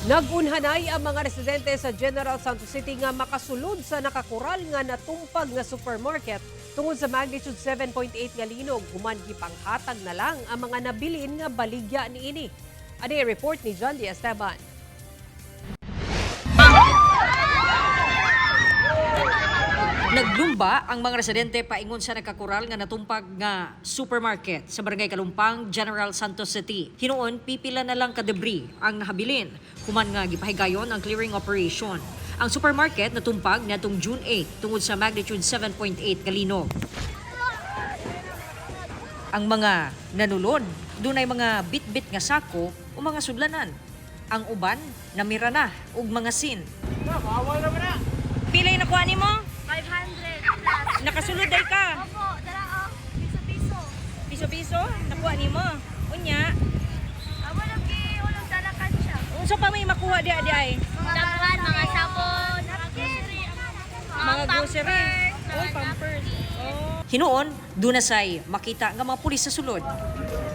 Nagunhanay ang mga residente sa General Santos City nga makasulod sa nakakural nga natumpag nga supermarket tungod sa magnitude 7.8 nga linog, human gipanghatag na lang ang mga nabilin nga baligya niini. Ani report ni John D. Esteban. Naglumba ang mga residente paingon sa nakakural nga natumpag nga supermarket sa Barangay Kalumpang, General Santos City. Hinuon, pipila na lang ka debris ang nahabilin human nga gipahigayon ang clearing operation. Ang supermarket natumpag niadtong June 8 tungod sa magnitude 7.8 kalinog. Ang mga nanulod, dunay mga bitbit nga sako o mga sudlanan. Ang uban, namira na og mga sin. Pilay nakuha nimo? 500 plus. Nakasulod day ka. Opo, dara oh. Piso-piso. Piso-piso, nakuha nimo. Unya, Amo lang gi ulog dalakan siya. unsa pa may makuha di di ay? Mga daghan, mga sabon, mga grocery, Mga grocery. Oy, pampers. Oh. Hinuon, duna say makita nga mga pulis sa sulod.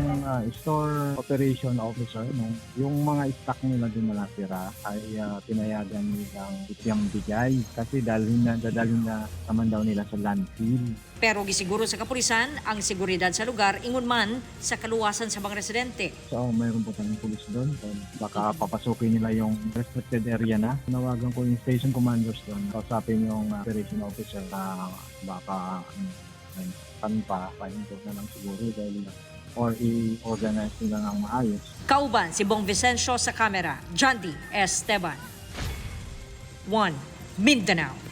Yung store operation officer, no, yung mga stock nila doon na natira ay pinayagan nilang ipiyang bigay kasi dalhin na, dadalhin na naman daw nila sa landfill. Pero gisiguro sa kapulisan ang seguridad sa lugar ingon man sa kaluwasan sa mga residente. So, mayroon po tayong pulis doon. So, baka papasukin nila yung restricted area na. Nawagan ko yung station commanders doon. Kausapin yung operation officer na baka kan pa, pahinto na lang siguro dahil or i-organize nila ng maayos. Kauban si Bong Vicencio sa kamera, John D. Esteban. 1. Mindanao.